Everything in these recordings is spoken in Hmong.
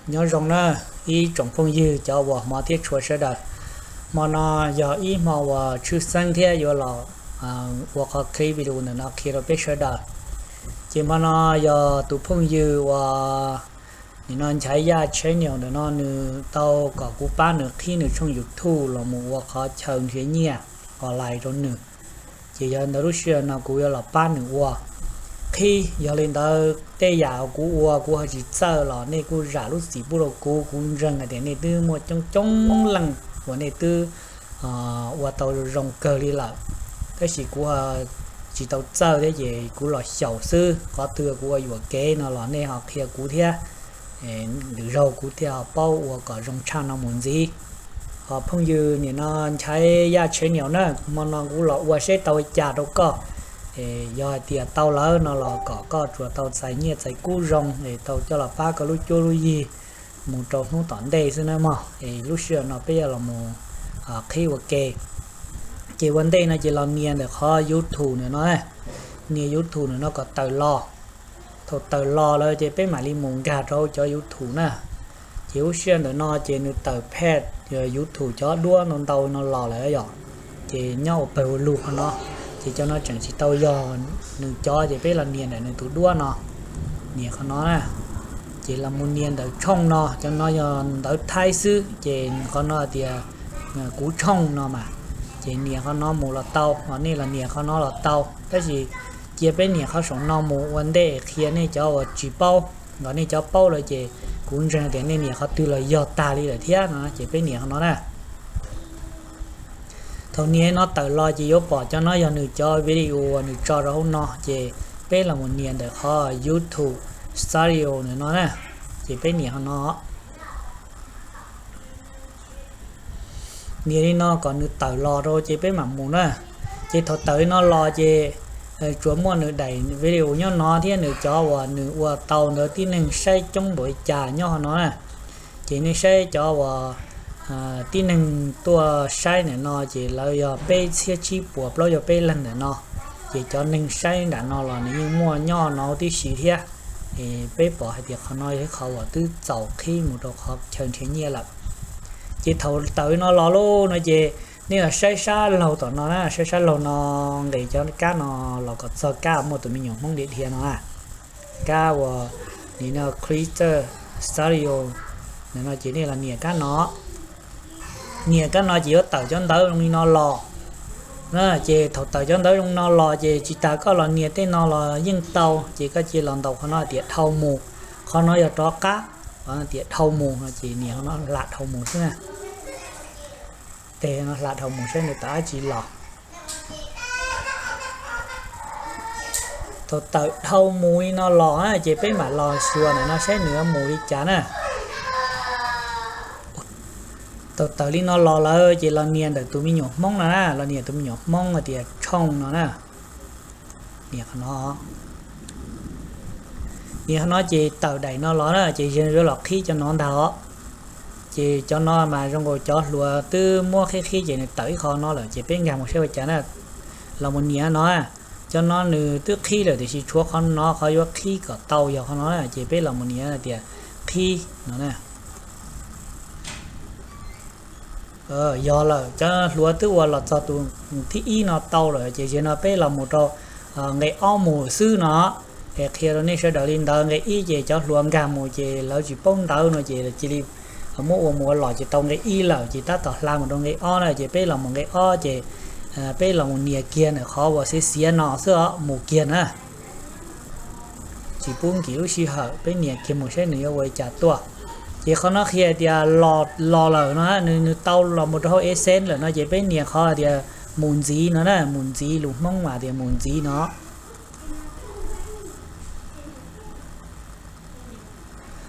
Nyob zoo na, ib tsoom phooj ywg cov uas hmov thiab tshua sawv daws. Hmo no yog ib hmo uas tshwj xeeb thiab yuav los ua qhov clip video ntawm no qhia rau peb sawv daws. Ces hmo no yog tus phooj ywg uas nim no Nchaiv Yaj Channel ntawm no nws tau kom kuv pab nws qhib nws tshooj YouTube los mus ua qhov chaw nrhiav nyiaj online rau nws. Ces yog ntawd lub sij hawm no kuv yuav los pab nws ua qhib. Yog li ntawd tej yam kuv ua kuv ho tsis txawj los nej kuj zam lub txim pub rau kuv. Kuv ntseeg hais tias nej twb muaj coob coob leej uas nej twb ua tau zoo kawg li lawm, tab sis kuv tsis tau txawj thiab ces kuv los xyaum xwb. Qhov twg kuv ua yuam kev no los nej ho qhia kuv thiab, lwm zaug kuv thiaj ho paub ua kom zoo tshaj no mus ntxiv. Ho phooj ywg nim no Nchaiv Yaj Channel na, hmo no kuv los ua seb tau li cas rau koj. Yog hais tias tau lawm no los kom koj tsuas tau txais nyiaj txais kub zoo es tau coj los pab koj lub cuab lub yig mus rau hnub tom ntej xwb na mog. Es lub sij hawm no peb yuav los mus qhib ua ke. Ces ua ntej no ces los nias ntawm qhov YouTube ntawm no, nias YouTube ntawm no kom tawm los. Thaum tawm los lawm ces peb mam li mus nkag rau hauv cov YouTube na. Ces lub sij hawm ntawm no ces nws tawm phet YouTube cov duab ntau ntau no los lawm yom. Ces nyob ua pawg ua lug qhov no, ces cov no tseem tsis tau yog nws cov ces peb los nias ntawm nws tus duab no, nias qhov no na. Ces los mus nias ntawm tshooj no, cov no yog ntawv Thaib xwb ces qhov no tias kuv tshooj no mas, ces nias qhov no mus los tau, ho nej los nias qhov no los tau. Tab sis cia peb nias qhov saum no mus ua ntej qhia nej cov uas tsis paub, kom nej cov paub lawm ces kuv ntseeg tias nej nias qhov twg los yog tag li lawm thiab no. Ces peb nias qhov no na. Thaum nias no tawm los ces yuav pom cov no yog nws cov video uas nws tso rau hauv no, ces peb los mus nias ntawm qhov YouTube Studio ntawm no na. Ces peb nias qhov no, nias li no kom nws tawm los rau ces peb mam mus na. Ces thaum tawm li no los ces tsuas muaj nws daim video nyob no thiab nws cov uas nws ua tau ntawd tib neeg saib coob npaum li cas nyob qhov no na. Ces nej saib cov uas tib neeg tuaj saib ntawm no ces lawv yog peb txhiab tsib puas plaub caug peb leeg ntawm no. Ces cov neeg saib nram no los nws yeej muaj nyob no tib si thiab. Es peb pom hais tias qhov no yog ib qhov uas twb txaus qhib mus rau qhov chaw nrhiav nyiaj lawm. Ces thaum tawm li no los lauj no ces nej los saib sab laug tom no na, saib sab laug no, nqis cov kab no los kom txog kab muaj tus me nyuam Hmoob dhia dhia no na. Kab uas nim no Creator Studio ntawm no ces nej los nias kab no. Nias kab no ces yuav tawm cov ntawv zoo li no los. Ces thaum tawm cov ntawv zoo no los ces tsis tas koj los nias tej no los yeej tau, ces koj cia los ntaus qhov no tias dhau mus. Qhov no yog rov qab, tias dhau mus no ces nias qhov no hla dhau mus xwb na. Tes no hla dhau mus saib nws tawm dab tsi los. Thaum tawm dhau mus li no los na ces peb mam los xyuas ntawm no saib nws yuav mus li cas na. Thaum tawm li no los lawm ces los nias ntawm tus me nyuam Hmoob no na, los nias tus me nyuam Hmoob hais tias tshooj no na. Nias qhov no, nias qhov no ces tawm daim no los na ces yuav los qhib cov no ntag os. Ces cov no mas zoo nkaus cov hluas twb muab qhib qhib ces nws tawm ib qho no lawm ces peb nkag mus saib ua cas na. Los mus nias no, cov no nws twb qhib lawm tiam sis tshuav qhov no qhov yuav qhib kom tau yog qhov no na ces peb los mus nias tias qhib no na. Yog lawm, cov hluas twb ua los txog tus thib ib no tau lawm ces ziag no peb los mus rau nqe ob mus xwb no. Es qhia rau nej sawv daws li ntawd, nqe ib ces cov hluas nkag mus ces lawv tsis paub ntawv no ces cia li muab ua mus ua los ces tau nqe ib lawm ces tab tom hla mus rau nqe ob na ces peb los mus nqe ob ces peb los mus nias kiag ntawm qhov uas xiav xiav no xwb os, mus kiag na. Tsis pub nkim lub sij hawm, peb nias kiag mus saib nws yuav ua li cas tuaj. Ces qhov no qhia tias los lawm no, nws tau los mus rau hauv Essence lawm no ces peb nias qhov tias mus ntxiv no na, mus ntxiv, lus Hmoob mas tias mus ntxiv no.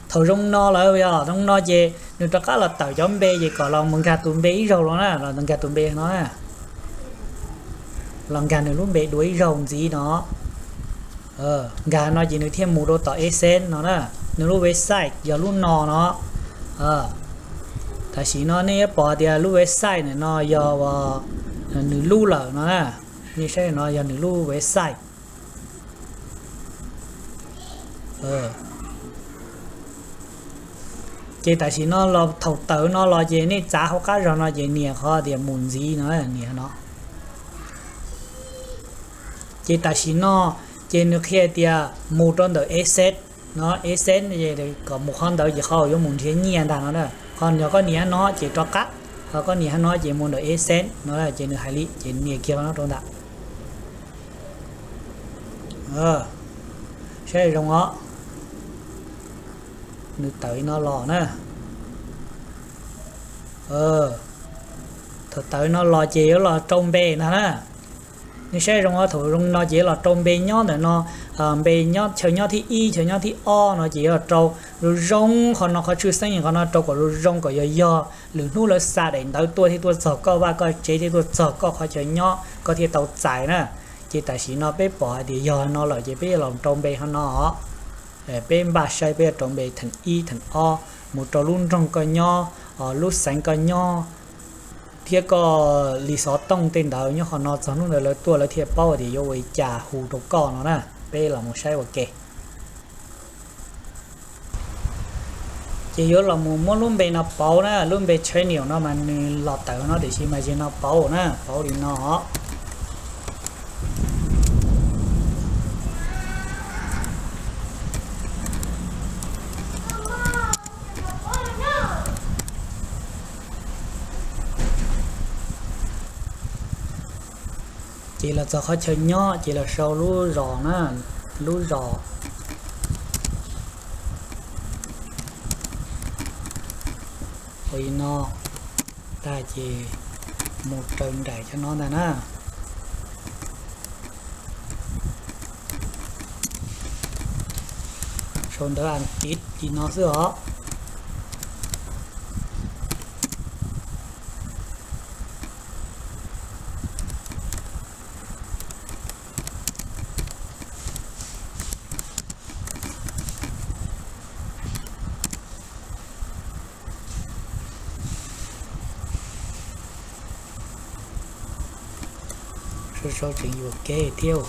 Thaum zoo no lawm, zoo no ces nws rov qab los tawm cov npe ces kom los mus nkag tus npe ib zaug los na, los nkag tus npe no na. Los nkag nws lub npe dua ib zaug ntxiv no. Nkag no ces nws thiaj mus rau tom Essence no na. Nws lub website yog lub no no. Tam sim no nej yuav pom tias lub website ntawm no yog nws lub lawm no na. Nej saib no yog nws lub website. Ces tam sim no los thaum tawm no los ces nej txav hauv qab zog no ces nias qhov tias mus ntxiv no, nias no. Ces tam sim no ces nws qhia tias mus rau ntawm Access no, Access kom mus qhov ntawd ces qhov uas yuav mus nrhiav nyiaj ntag no. Qhov no koj nias no ces rov qab, ho koj nias no ces mus ntawm Access no ces nws hais li ces nias kiag qhov no rau ntawd. Saib zoo os, nws tawm li no los na. Thaum tawm no los ces yuav los rau npe ntag na. Nej saib zoo os, thaum zoo no ces yuav los rau npe nyob ntawm no, npe nyob chaw nyob thib ib, chaw nyob thib ob no ces yuav los rau zoo zoo qhov no, qhov tshwj xeeb qhov no rau kom zoo zoo kom yog yog lwm hnub lawv xa daim ntawv tuaj thiab tuaj txog koj vaj koj tsev thiab tuaj txog koj qhov chaw nyob koj thiaj tau txais na. Ces tam sim no peb pom hais tias yog no lawm ces peb yuav los rau npe qhov no os. Peb npaj saib peb yuav rau npe theem ib theem ob mus rau lub nroog koj nyob, lub xeev koj nyob, thiab koj li xov tooj tej ntawd nyob qhov no, txog hnub ntawd lawv tuaj lawv thiaj paub tias yuav ua li cas hu rau koj no na. Peb los mus saib ua ke. Ces yuav los mus muab lub npe no pauv na, lub npe channel no mas nws los tawm no tiam sis mas yog no pauv na, pauv li no. Ces los txog qhov chaw nyob ces los sau lub zos na, lub zos ua li no tag ces mus raws nraim cov no ntag na. Sau ntawv Askiv li no xwb os. Sau sau tseem yuam kev thiab.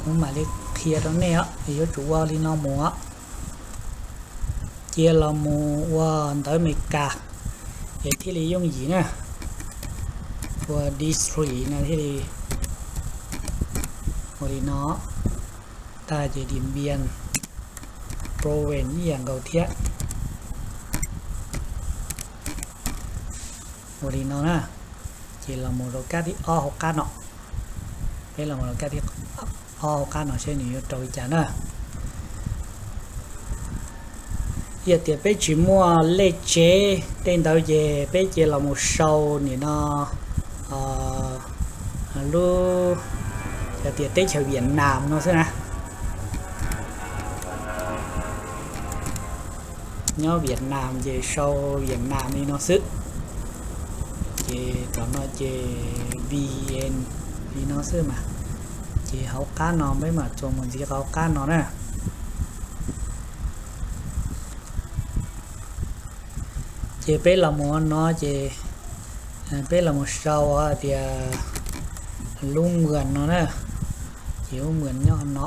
Kuv mam li qhia rau nej os, yuav tsum ua li no mus os. Cia los mus ua ntawv Amelikas es thiaj li yooj yim na. Ua district no thiaj li ua li no. Tag ces Điện Biên Province ib yam nkaus thiab. Ua li no na. Ces los mus rau kab thib ob hauv qab no. Peb los mus rau kab thib ob hauv qab no seb nws yuav rau li cas na. Yog tias peb tsis muaj lej tsev tej ntawd ces peb cia los mus sau nim no lub, yog tias teb chaws Vietnam no xwb na. Nyob Vietnam ces sau Vietnam li no xwb. Ces tom no ces V N li no xwb mas. Ces hauv qab no peb mam txuas mus ntxiv hauv qab no na. Ces peb los mus no ces peb los mus sau hais tias lub mws no na. Ces lub mws nyob no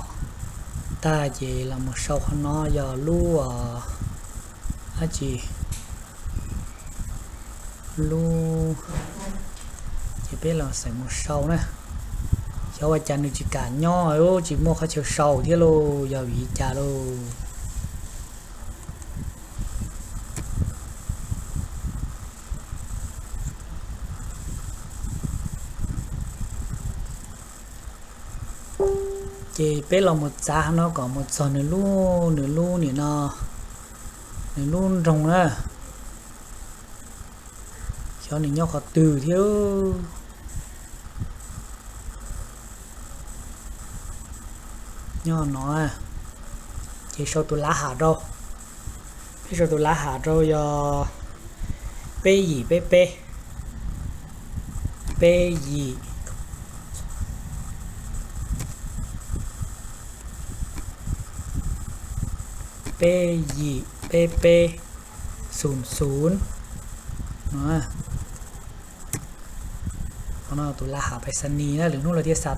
tag ces los mus sau qhov no yog lub dab tsi, lub, ces peb los xeem mus sau na. Xyov ua cas nws tsis kam nyob, tsis muaj qhov chaw sau thiab lauj, yog vim li cas lauj. Ces peb los mus txav no kom mus txog nws lub, nws lub nim no, nws lub nroog na. Xyov nws nyob qhov twg thiab. Nyob no, ces sau tus lav ham rau. Peb sau tus lav ham rau yog peb yim peb peb, peb yim, peb yim peb peb, xum xum no. Tus lav ham pais xa nis na, lwm hnub lawv thiaj xa